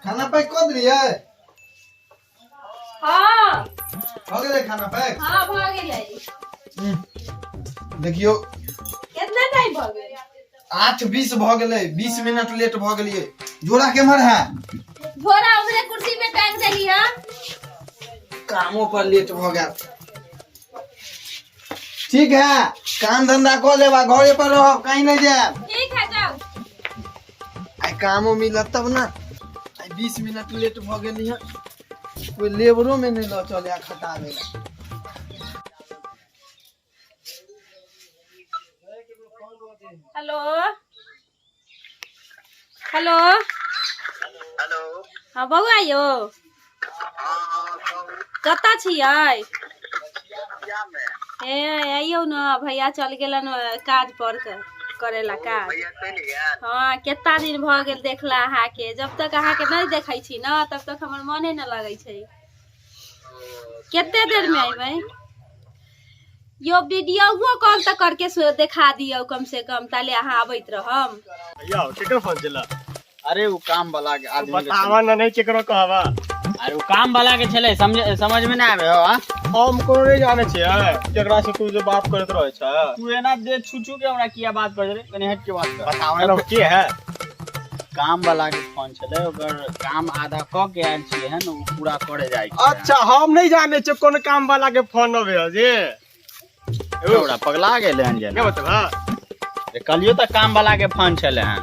खाना पैक कऽ देलियै? हाँ। भऽ गेलै खाना पैक? हाँ, भऽ गेलै। देखियौ। कितना टाइम भऽ गेल? 8:20 भऽ गेलै, 20 मिनट लेट भऽ गेलियै। झोरा केम्हर है? झोरा उधरे कुर्सी पे टांग देली हँ। कामो पर लेट भऽ गेल। ठीक है, काम धंधा कऽ लेब आ घरे पर रहब, कहीं नहीं जायब। ठीक है, जाओ। आइ कामो मिलत तब ने। आइ 20 मिनट लेट भऽ गेली हँ, कोई लेबरो में नहीं लऽ चले खटाबे ला। Hello hello hello. हाँ बौआ यौ, कतऽ छियै? ए आइयौ ने, भैया चल गेलन काज पर के करे ला काज। भैया चलि गेल? हाँ, कितना दिन भऽ गेल देखला अहाँके। जब तक अहाँके नहि देखै छी ने, तब तक हमर मने नहि लगै छै। कते देर में अयबै यो? वीडियो कॉल तऽ करके देखा दियौ कम से कम, ताले अहाँ अबैत रहम। भैया, केकर फोन चला? अरे उ काम वाला के आदमी के। बतावा ना, नहीं केकरो कहवा। अरे उ काम वाला के छलै, समझ समझ में ना आबे हो आ? हम कोनो नहीं जाने छियै केकरा से तू जे बात करैत रहै छ। तू एना दे छू छू के हमरा किया बात कर रे? कनी हट के बात कर। बतावा ना, के है? काम वाला के फोन छलै, ओकर काम आधा क के आयल छियै हन, उ पूरा करे जाय के। अच्छा, हम नहीं जाने छियै कोन काम वाला के फोन अबे है जे। ओकरा पगला गेलै हन के जेना। बतबा? कहलियो तऽ काम वाला के फोन छलै हन।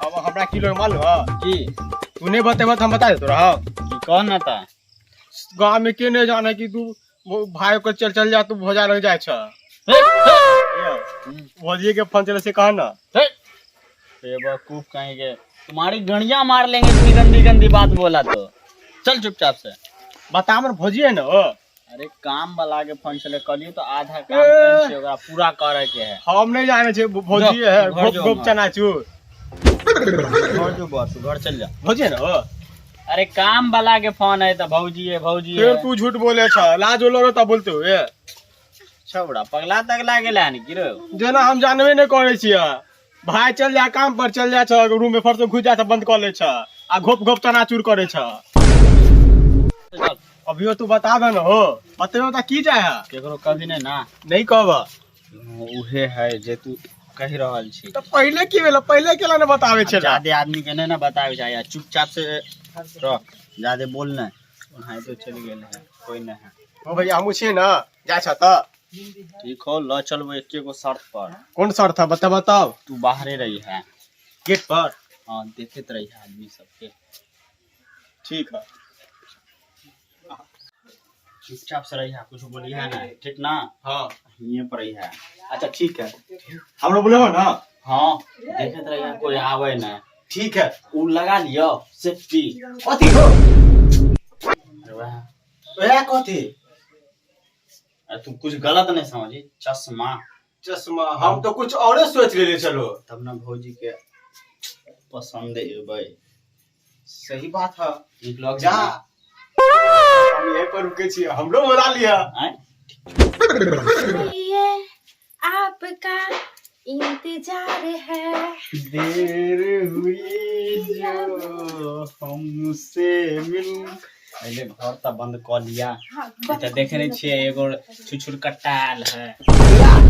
अब हमरा की लोग मालूम है? की? तू नहीं बतेबा तऽ हम बता देतो रह। की कह न तऽ। गाँव में के नहीं जाने कि तू वो भाई को चल चल जा, तू भोजा लग जाए छ। भौजी के फोन चले से कहा ना। बेवकूफ कहीं के, तुम्हारी गणिया मार लेंगे इतनी गंदी गंदी बात बोला तो। चल चुपचाप से। बता, हमर भौजी है ना ओ? अरे काम वाला के फोन छलै, कहलियो तो आधा काम करै छियै, ओकरा पूरा करे के है। हम नहीं जाने छे, भौजी जो, है। घर गोप जो गोप हमार। चनाचूर। घर जो बस, घर चल जा। भौजी है ना ओ? अरे काम वाला के फोन है तऽ भौजी है, भौजी फिर है। तू झूठ बोले छ, लाज लगो तब बोलते हुए। छौड़ा पगला तगला गेलै हन की रो? जेना हम जानबे नहीं करे छियै, भाई चल जा काम पर चल जा छ, रूम में फट से घुस जा छ, बंद कर ले छ आ घोप घोप चनाचूर करे छ। चल। अभियो तू बता दे ना हो, बतेबे त की जाय है? केकरो कभी नहीं ना। नहीं कहब। उहे है जे तू कहि रहल छी। तऽ पहिले की भेल? पहिले केला ने बतावे छला? ज्यादे आदमी के नहीं ना बतावे चाहिए, चुपचाप से रह, ज्यादे बोल नहीं। ओनाहितो चलि गेल है, कोई नहीं है। ओ भैया, हमहूँ छियै ने, जाइ छ तऽ। ठीक हो, ल चलबो एके गो शर्त पर। कोन शर्त है? बता, बताओ। तू बाहरे रही है। गेट पर? हाँ, देखैत रही है आदमी सबके। ठीक है। चुपचाप से रही है, कुछ बोली है ना, ठीक ना? हाँ। हिये पर रही है। अच्छा ठीक है, हमरो बोले हो ना? हाँ, देखैत रही है कोई आवे ना। ठीक है। उ लगा लियो सेफ्टी। कथी हो? अरे वह। वह कथी? अरे तू कुछ गलत नहीं समझी, चश्मा। चश्मा? हम तो कुछ औरे सोच लेले चलो। तब ना भौजी के पसंद एबै। सही बात है। नीक लग जा, हम यहीं पर रुके छियै, हमरो बोला लिया। आँय? ये आपका इंतजार है। देर हुई जो हमसे मिल। पहिले घर तऽ बंद कऽ लिया। हाँ। तऽ देखे नहि छियै, एगो छुछुर कट्टा आयल है।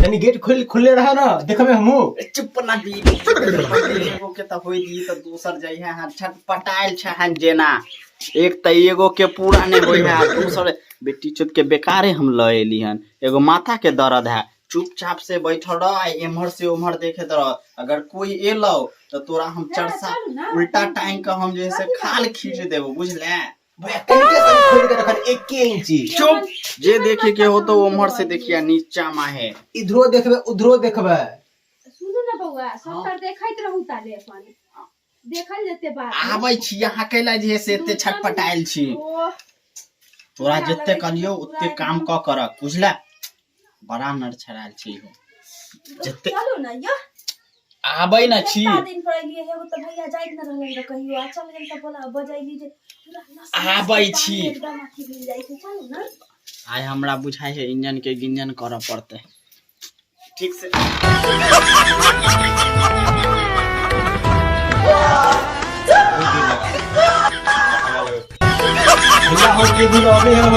यानी गेट खुल खुले रहा ना, देखबे हमहू। चुप ना दी, एगो के तऽ होई दी तऽ दोसर जाइ है। हाँ, छटपटायल छै हन जेना। एक तऽ एगो के पूरा नहि होइ है, दोसर बेटी चोत के बेकारे हम लऽ एली हन, एगो माथा के दर्द है। चुपचाप से बैठल रह आ एम्हर से उम्हर देखैत रह। अगर कोई एलो तऽ तोरा हम चरसा चलू ना। उल्टा टांग के हम जे है से खाल खींच देबो, बुझले? भैया, कनिके सन खोल के रखल, एके इंची। चुप, जे देखे के हो तो उम्हर से देखिया, नीचा माहे। इधरो देखबे, उधरो देखबे। सुनू ने बौआ, सब तर देखैत रहू, ताले अपन देखल जेते बात। आबै छी अहाँ, कैला जे है से एते छटपटायल छी? ओह। तोरा जते कहलियौ ओते काम कऽ कर, बुझले? बड़ा नरछड़ायल छी हो जते। चलू ना यो। आबै न छी। कितना दिन पर एलियै हे, ओ तऽ भैया जाइत न रहलै रह कहियो, आ चल गेल तऽ बोला बजैली जे पूरा नस नस आबै के छी। पानी एकदम अथी भेल जाइ छै। चलू ना। आइ हमरा बुझाइ है इंजन के गिंजन करऽ पड़तै ठीक से। हो के दिन अबे है हो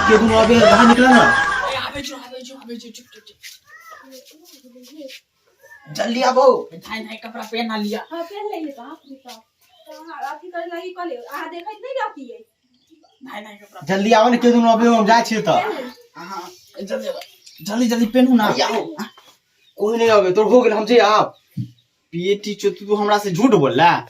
के दिन अबे है बाहर निकला ना। जल्दी आबो। धाय धाय कपड़ा पहना लिया। हाँ, पहन ले। बाप रे बाप, तो अहाँ अथी करे लागी कहले, अहाँ देखैत नहि रहतियै। धाय धाय कपड़ा। जल्दी आबो ने, के दिन अबे हम जाइ छियै तऽ। हाँ, जल्दी जल्दी जल्दी पहनू ना। कोई नहीं आबे, तोर हो गेल, हम जे आब। पीएटी चो, तू हमरा से झूठ बोलला।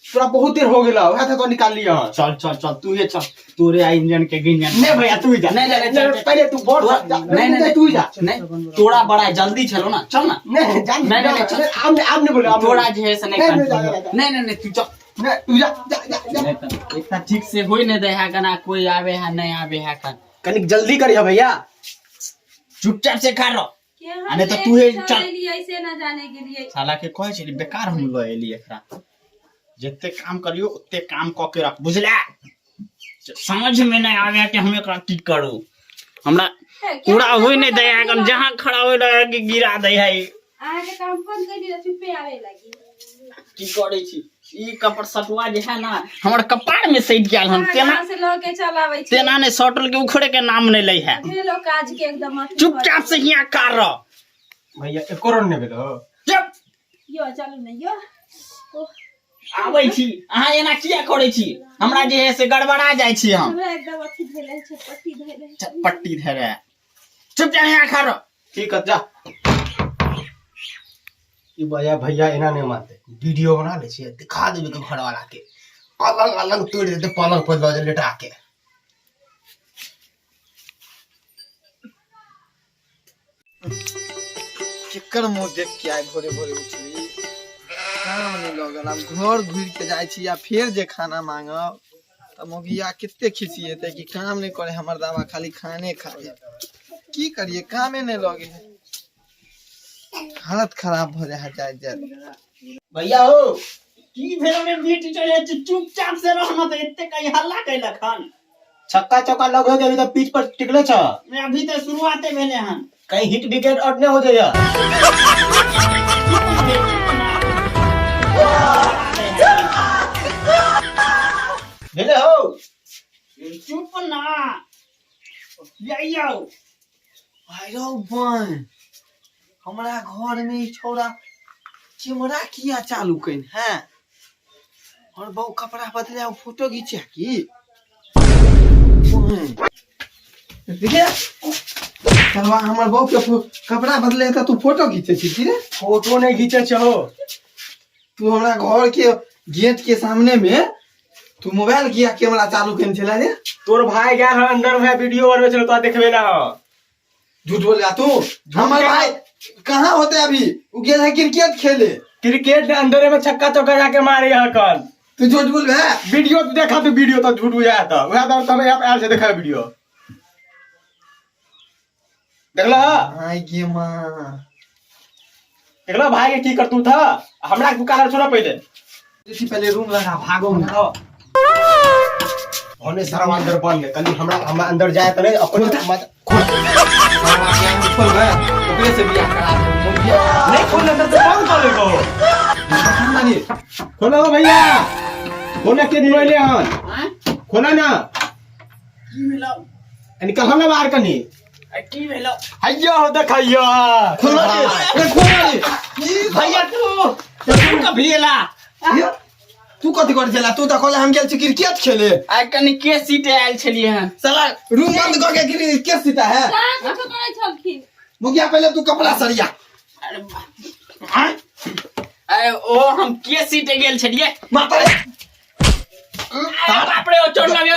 तोरा बहुत देर हो गेल, वएह तो निकाल लिया। चल चल चल, तू ही चल, तोरे आ इंजन के गिंजन। नहीं भैया, तू ही जा। नहीं, नहीं, नहीं, पहले तू बोल। नहीं नहीं, तू ही जा। नहीं, तोरा बड़ा जल्दी चलो ना, चल ना। नहीं जा। नहीं, नहीं, चल। आम नहीं, आम नहीं बोले, आम तोरा जे है से नहीं नहीं, कंट्रोल। जा, जा, जा। नहीं नहीं नहीं, तू चल। नहीं, तू जा जा जा जा। नहीं तो इतना ठीक से होई नहीं दे है कना, कोई आवे है नहीं आवे है कन। कनिक जल्दी करिए भैया। चुपचाप से खा रहो। केहन अरे तो लेट तू ही चल चल। एलियै से न जाने गेलियै। साला के कहै छली बेकार हम लऽ एली एकरा। जते काम करियो ओते काम कऽ के रख, बुझला? समझ में नहीं आवे कि हम एकरा की करू। हमरा हे, पूरा केहन होई नहीं दे है काम कन, जहां खड़ा होई रहे कि गिरा दे है। अहाँके काम फोन कैली तऽ चुप्पे आबे लागी। की करै छी? ई कपड़ सटुआ जे है ना हमर कपार में सटि गेल हन। अहाँ तेना कहाँ से लऽ के चल आबै छी? तेना नहीं सटल के उखड़े के नाम नहीं लै है। भेलो काज के एकदम अथी चुपचाप से हियां कर रहो। भैया, एको रन नहीं भेलो। चुप। यो चलू ने यो। ओह, आबै छी। अहाँ एना किया करै छी? हमरा जे है से गड़बड़ा जाइ छी हम। हमरा एकदम अथी भेलै, छटपट्टी भेलै। पट्टी धरे चुपचाप यहाँ खा रहो। ठीक है, जा। ई भैया भैया एना नहीं मानते, वीडियो बना ले छियै, दिखा देबे के घर वाला के, अलग अलग तोड़ देते, पलंग पर लऽ लेटा के। केकर मुँह देख के आइ भोरे भोरे उठली? काम नहि लगल, आब घर घुरि के जाइ छी आ फेर जे खाना मांगब तऽ मौगिया कते खिसिएतै कि काम नहि करे हमर दावा, खाली खाने खाए। की करिए, कामे नहि लगे है, हालत खराब भऽ जाइ है जाइत जाइत। भैया हो। की भेल रे बेटी? चले चुपचाप से रहना तऽ एते कहीं हल्ला कैलक हन? छक्का चौका लग हो गया, अभी तो पिच पर टिकले छ। अभी तऽ शुरुआते भेले हन। कहीं हिट विकेट आउट नहीं हो जाइए। भेले हो। चुप ना यौ। आइरो बन, हमरा घर में ई छौड़ा कैमरा किया चालू can है? और बहु कपड़ा बदले फोटो घीचे की? देखिए चलवा, हमर बहू के कपड़ा बदले तऽ तू फोटो घीचे छी की रे? फोटो नहीं घीचे छो। तू हमरा घर के गेट के सामने में तू मोबाइल किया कैमरा चालू केने छला रे? तोर भाई गेल हन अंदर में, वीडियो बनवे छलो, तोरा देखबे ना हो। झूठ बोल रहा तू। हमर भाई कहाँ होते अभी? उ गेल है क्रिकेट खेले। क्रिकेट के अंदर में छक्का चौका जाके मारे हन कल। तू झूठ बोल बे। वीडियो तू देखा, तू वीडियो तो झूठ बुझाया था, वह तो तब यहाँ आयल से देखा, वीडियो देखला? आइ गे माँ। देखला भाई के की करतू था? हमरा के पुकार छोड़ा पहले। देखी, पहले रूम लगा, भागो। होने सारा अंदर बंद है, कनी हमरा हमरा अंदर जाए त नहीं अपन मत खोल बे, ओकरे से बियाह करा देबो। नहीं खोल अंदर तो बंद कर लेबो। नहीं। खोलो भैया, खोला के दिनोले हन, खोला ना। की भेलौ? निकल ना बाहर कनी। की भेलौ? हैया हो, देखैया। खोल रे, खोल रे। भैया, तू तू कभी एला? ये, तू कथी कर छला? तू तऽ कहले हम गेल छी क्रिकेट खेले। आइ कनी के सीट आयल छलियै हन। साला रूम बंद कऽ के क्रिकेट सीता है? कहाँ कुछो करै छलखिन। मुखिया, पहले तू कपड़ा सरिया। अरे अरे, ओ हम के सीट गेल छलियै। माता रे। अरे बाप रे, ओ चोट लगे।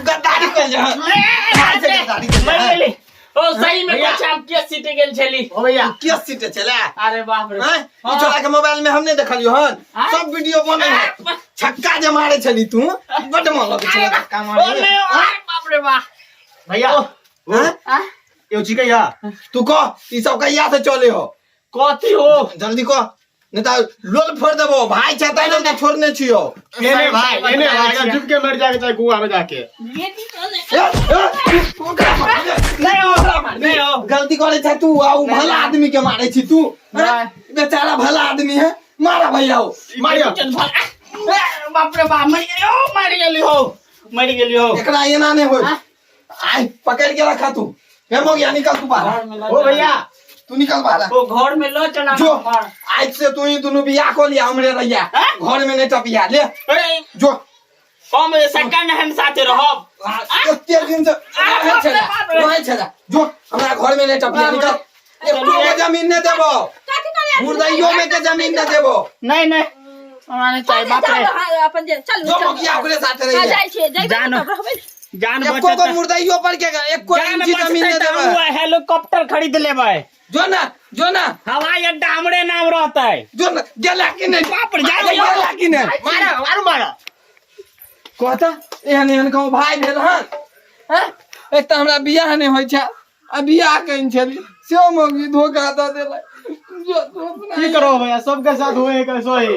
गद्दारी कर जा, भाई से गद्दारी कर। मर गेली। ओ सही में कुछ हम के सीट गेल छली। ओ भैया। के सीटे चला? अरे बाप रे। हैं? ई छोरा के मोबाइल में हम नहीं देखलियो हन। आँय? सब वीडियो बने है, छक्का जे मारे छली तू, बड मन लगे छला धक्का ओ मारे। नहीं, अरे बाप रे बा। भैया। हैं? यो चिकै या। तू कह, ई सब कहिया से चले हो? कथी हो? जल्दी कह, नहीं तो लोल फोड़ देबो। भाई छै तै ने छोड़ने छियो। एने भाई, एने भाई, डूब के मर जाके चाहे कुआं में जाके। ए, ए, तू ओकरा मार दे। नहीं हो। ओकरा मार दे। नहीं हो। गलती करे छै तू आ उ भला आदमी के मारे छी तू। नहीं। बेचारा भला आदमी है, मारा भैया हो। मारियो। बाप रे बाप, मरि गेली हो, मरि गेली हो, मरि गेली हो। एकरा एना नहि होय। आइ पकड़ के रखा तू। हे मोगिया, निकल तू बाहर। घर में ल ओ भैया, तू निकल बाहर। ओ घर में ल चला। जो। घर। आज से तू ही दुनू बियाह को लिया, हमरे रहिया हैं? घर में नहीं टपिया ले। ए, जो। कम सेकंड हैंड साथे रहब। एते दिन से रहै छला, रहै छला। जो, हमरा घर में नहीं टपिया, निकल। एको गो जमीन नहीं देबो। कथी करे? मुर्दैयो में के जमीन नहीं देबो। नहीं नहीं, हमरा नहीं चाहिए, बाप रे। हाँ, अपन जे चलू। जो चलू। मोगिया, ओकरे साथे हाँ, रहिया। जाइ छियै, जइबै। जानो। तब रहबै। जान एको गो बचत, मुर्दैयो पर के एको जान इंची जमीन बचतै नहीं तऽ देबै। हमहूँ हेलीकॉप्टर खरीद लेबै। जो ना, जो ना। हवाई अड्डा हमरे नाम रहतै। जो ना, गेला कि नहीं? बाप रे, जाइ। गेला कि नहीं? मारा, मारू, मारा। कहता एहन एहन कहूँ भाई भेल हन। हैं, एक तऽ हमरा बियाह नहि होइ छै आ बियाह कइन छली सेहो मौगी धोखा दऽ देलक। जो तू अपना की करो भैया, सबके साथ हुए है कैसो ही।